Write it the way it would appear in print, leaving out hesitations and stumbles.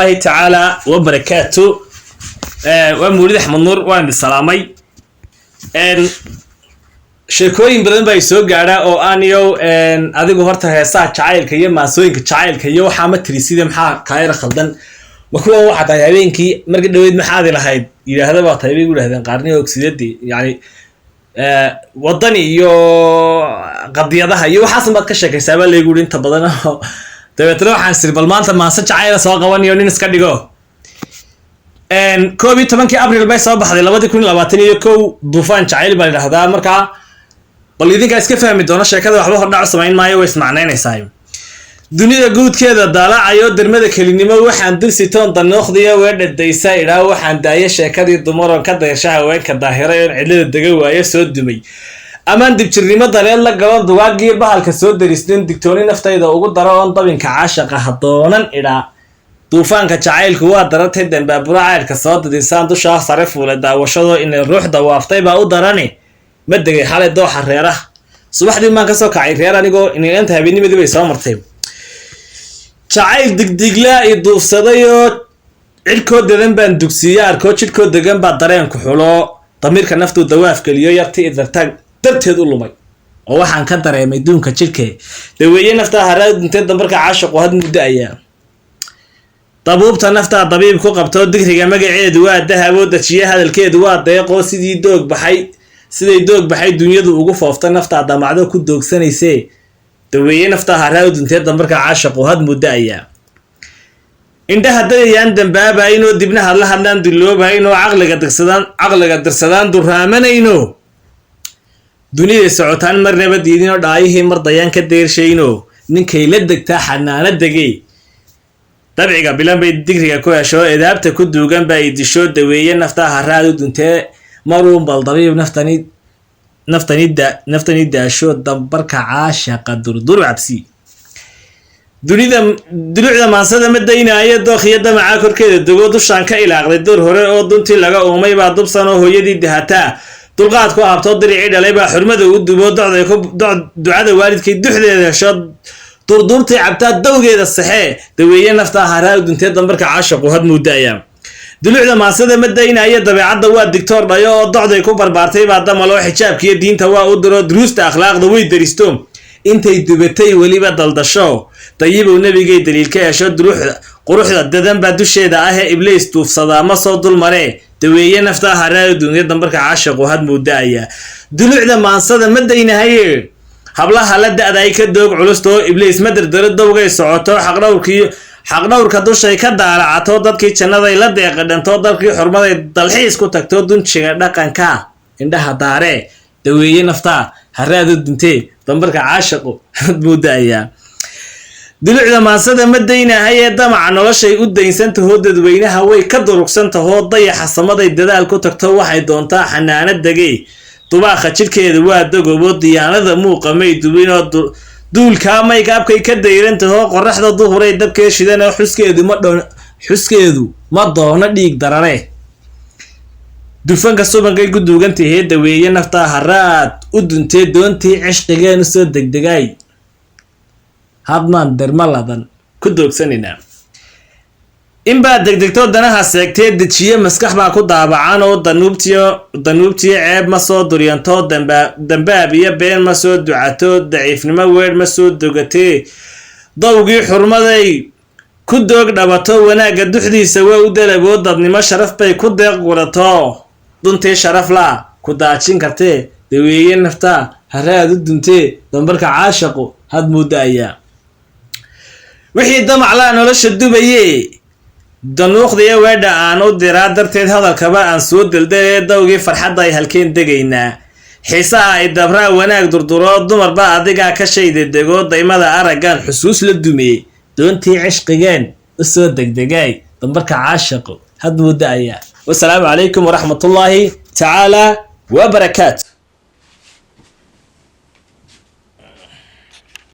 Tacaala wabarakaatu. Waa Mawlid Axmed Nuur, waan idin salaamay. Sheekooyin badan baa soo gaadha oo aaniyow adigu horta heesaha jacaylka iyo maasooyinka jacaylka iyo waxaa ma tiri, sida maxaa kaayara khaldan, ma kuwan waxaa tahay habeenkii markii dhaweyd maxaadi lahayd yidhaahda baa tahay bay gu yidhahdeen qaarniyo ogsidadii, yani wadani iyo qadiyadaha iyo waxaasan baad ka sheekaysaa baa laygu yidhi inta badan. Oo dabeetna waxaan siri bal maanta maase jacayla soo qabaniyo nin iska dhigo. 11-kii Abril bay soo baxday 2021, Duufaan Jacayl baa idhahdaa. Markaa bal idinkaa iska fahmi doono sheekada, waxba hordhac samayn maayo, way ismacnaynaysaa. Dunida guudkeeda daalacayo dermada kelinimo waxaan dulsitoon danookhdiya weedhadaysa idhaa, waxaan daayo sheekadii dumaroon ka daysha haweenka daahiray oon cidlada dega waayo soo dumay, amaan dibjirnimo daleed la galon dugaagii bahalka soo darisnin, digtooni naftayda ugu daro oon dabinka caashaqa hadoonan idhaa. Duufaanka jacaylku waa daratay dambaaburo caylka soo didisaan dushaa sare fuulay daawashadoo inay ruux dawaaftay baa u darani. Ma degay xalay dooxa reeraha, subaxdii maan kasoo kacay reer anigoo inanta habeennimadii bay soo martay. Jacayl digdiglaa i duufsadayoo cidhkoo dedan baan dugsiiye arkoo jidhkoo degan baa dareenku xulo, damiirka naftuu dawaaf geliyo, yarti idartaag darteed u lumay oo waxaan ka dareemay duunka jidhke. Daweeye naftaa haraad duntee dambarka caashiqu had muddo ayaa dabuubta naftaa dabiib ku qabtoo, digriga magaceedu waa dahaboo, dejiye hadalkeedu waa deeqoo, sidii doog baxay, siday doog baxay dunyadu ugu foofta naftaa damacdo ku doogsanaysee. Daweeye naftaa haraad duntee dambarka caashiqu had muddo ayaa indhaha dayayaan dambaabaynoo, dibna hadla hadlaan dulloobaynoo, caqliga dirsadaan, caqliga dirsadaan duraamanayno, duniday socotaan marnaba diidinoo, dhaayihii mar dayaan ka deershayno, ninkay la degtaa xanaano degey, dabciga bilan bay digriga ku hesho, edaabta ku duugan baa i disho. Daweeye naftaa haraad u duntee maruun bal dabiib naftani, naftani da naftani daasho dambarka caashaqa durduru cabsi. Dunida dulucda maansada ma daynaayo, dookhiyo damaca korkeeda dego, dushaan ka ilaaqday door hore oo duntii laga uumay baa dubsan oo hooyadii dahataa dulqaad ku abtoo, diricii dhalay baa xurmada u dubo, docday ku ducada waalidkay duxdeeda hesho, durduurtay cabtaa dawgeeda saxee. Daweeye naftaa haraa u duntee dambarka caashaqu had muudaayaa. Dulucda maansada ma daynaayo, dabeecadda waa digtoor dhayo oo docday ku barbaartay baa damaloo, xijaabkiiyo diinta waa u diro, duruusta akhlaaqda way deristo, intay dubatay weliba daldasho, dayibow nebigay daliil ka hesho, duruuxda quruxda dadan baa dusheeda ahee ibliis duufsadaa ma soo dulmaree. Daweeye naftaa haraa dunya dambarka caashiqu had muudaayaa. Dulucda maansada ma daynahaye, hablaha la da-day ka doog culustoo, ibliis ma dardaro dowgay socoto, xaqdhowrkii xaqdhowrka dushay ka daalacato, dadkii jannaday la deeqadhanto, dalkii xurmaday dalxiis ku tagto, dunjiga dhaqanka indhaha daaree. Daweeye naftaa haraadu duntee dambarka caashiqu had muudaayaa. Dulucda maansada ma daynahayee, damaca noloshay u daynsantaho, dadweynaha way ka durugsan tahoo, dayaxa samaday dadaal ku tagto, waxay doontaa xanaano degey, dubaakha jidhkeeda waa dogobo, diyaanada muuqa may dubinoo, duulkaa maygaabkay ka dayran tahoo, qoraxda duhuray dabkee shidanoo, xuskeedu ma dhoon, xuskeedu ma doono dhiig darare, dufanka subankay ku duugan tahee. Daweeye naftaa haraad u duntee doontii cishqigeen usoo degdegay, hadmaan derma ladan ku doogsanaynaa. Inbaa degdegtoo danaha seegtee, dejiye maskax baa ku daabacan oo, danuubtiyo danuubtiyo ceeb ma soo duryanto, dambaab iyo been ma soo ducato, daciifnimo weer ma soo dogatee, dowgii xurmaday ku doog dhabato, wanaagga duxdiisa waa u dalaboo, dadnimo sharaf bay ku deeq gurato, duntii sharaf laa ku daajin kartee. Daweeye naftaa haraad u duntee dambarka caashaqu had muudaayaa. Wixii damac laa nolosha dubaye, danuuqdiyo weedha aan u diraa darteed hadalkaba aan soo deldalee, dawgii farxadda ay halkeen degaynaa, xiisaha ay dabraa wanaag durduro, dumarba adigaa ka shayda dego, daymada araggan xusuus la dumiyey, doontii cishqigeen u soo degdegay dambarka caashaqu had muudaayaa. Wasalaamu calaykum waraxmatullaahi tacaala wabarakaatu.